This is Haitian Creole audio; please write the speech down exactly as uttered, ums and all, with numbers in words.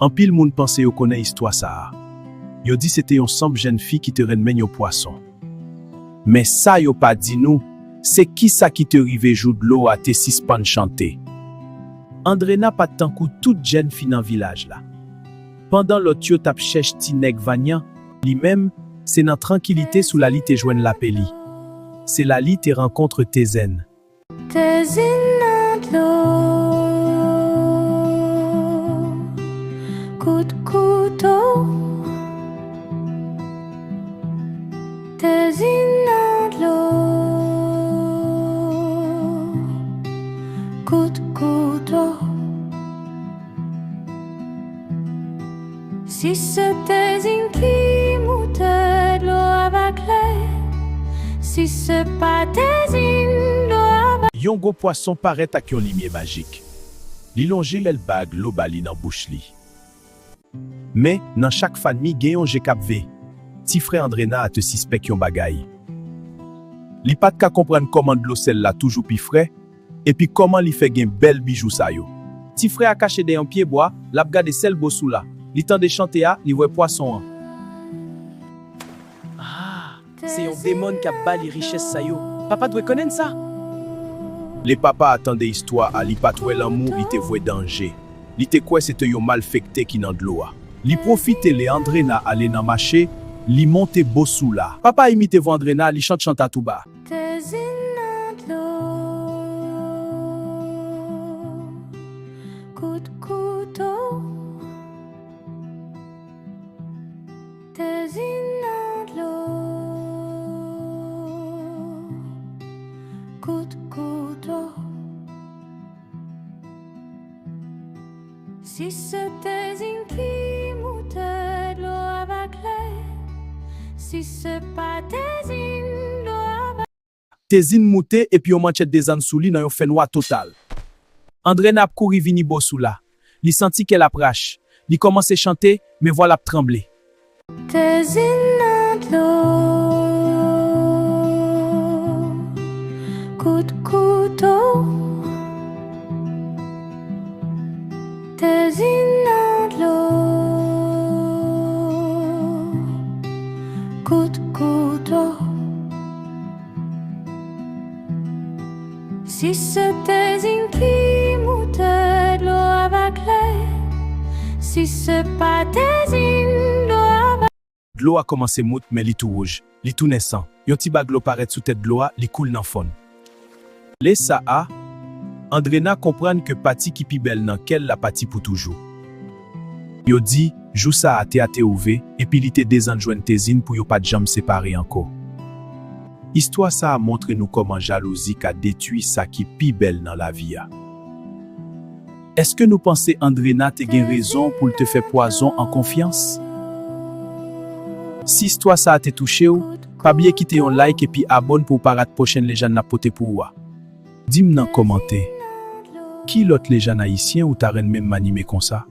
Anpil moun panse yo konnen istwa sa a. Yo di se te yon senp jèn fi ki te renmen yon pwason. Men sa yo pa di nou, se kisa ki te rive jou dlo a te sispann chante. Andrena pa t tankou tout jèn fi nan vilaj la. Pandan lòt yo t ap chèche ti nèg vanyan, li menm, se nan trankilite sou la li te jwenn lape li. Se la li te rankontre Tezenn. Tezin nan dlo, kout kouto. Tezin nan dlo, kout kouto. Si se Tezin ki moute, dlo a va klè. Si se pa Tezin, dlo a va... Yon gwo pwason parèt ak yon limyè majik. Li lonje l, bag dlo ba li nan bouch li. Men, nan chak fanmi, gen yon je k ap veye. Ti frè Andrena a te sispèk yon bagay. Li pa t ka konprann kòman dlo sèl la toujou pi frè, epi kòman li fè gen bèl bijou sa yo. Ti frè a kache dèyè yon pyebwa, l ap gade sèl bosou la. Li tande chante a, li wè pwason an. Ah, se yon demon k ap ba li richès sa yo. Papa dwe konnen sa. Lè papa a tande istwa a, li pa t wè lanmou, li te wè danje. Li te kwè se te yon malfektè ki nan dlo a. Li pwofite lè Andrena ale nan mache, li monte bosou la. Papa a imite vwa Andrena, li chante chant a tou ba. Tezin nan dlo, kout kouto. Tezin nan dlo, kout kouto. Si se Tezin ki moute, dlo a va klè. Si se pa Tezin, dlo a va... Tezin moute epi yon mantchèt desann sou li nan yon fènwa total. Andrena ap kouri vini bosou la. Li santi kè l ap rach. Li kòmanse chante, men vwa l ap tranble. Tezin nan dlo, kout kouto. Tezin nan dlo, kout kouto. Si se Tezin ki moute, dlo a va klè. Si se pa Tezin, dlo a va... Dlo a kòmanse moute, men li tou wouj. Li tounen san. Yon ti bag dlo parèt sou tèt dlo a, li koule nan fon. Lè sa a, Andrena konprann ke pati ki pi bèl nan kè l la pati pou toujou. Yo di, jou sa a tè a te ouvè, epi li te desann jwenn Tezin pou yo pa t janm separe ankò. Istwa sa a montre nou kòman jalouzi ka detwi sa ki pi bèl nan lavi a. Èske nou panse Andrena te gen rezon pou l te fè pwazon an konfyans? Si istwa sa a te touche w, pa bliye kite yon like epi abòne pou w pa rat pwochèn lejann n ap pote pou ou a. Di m nan kòmantè, ki lòt lejann ayisyen ou ta renmen m anime konsa?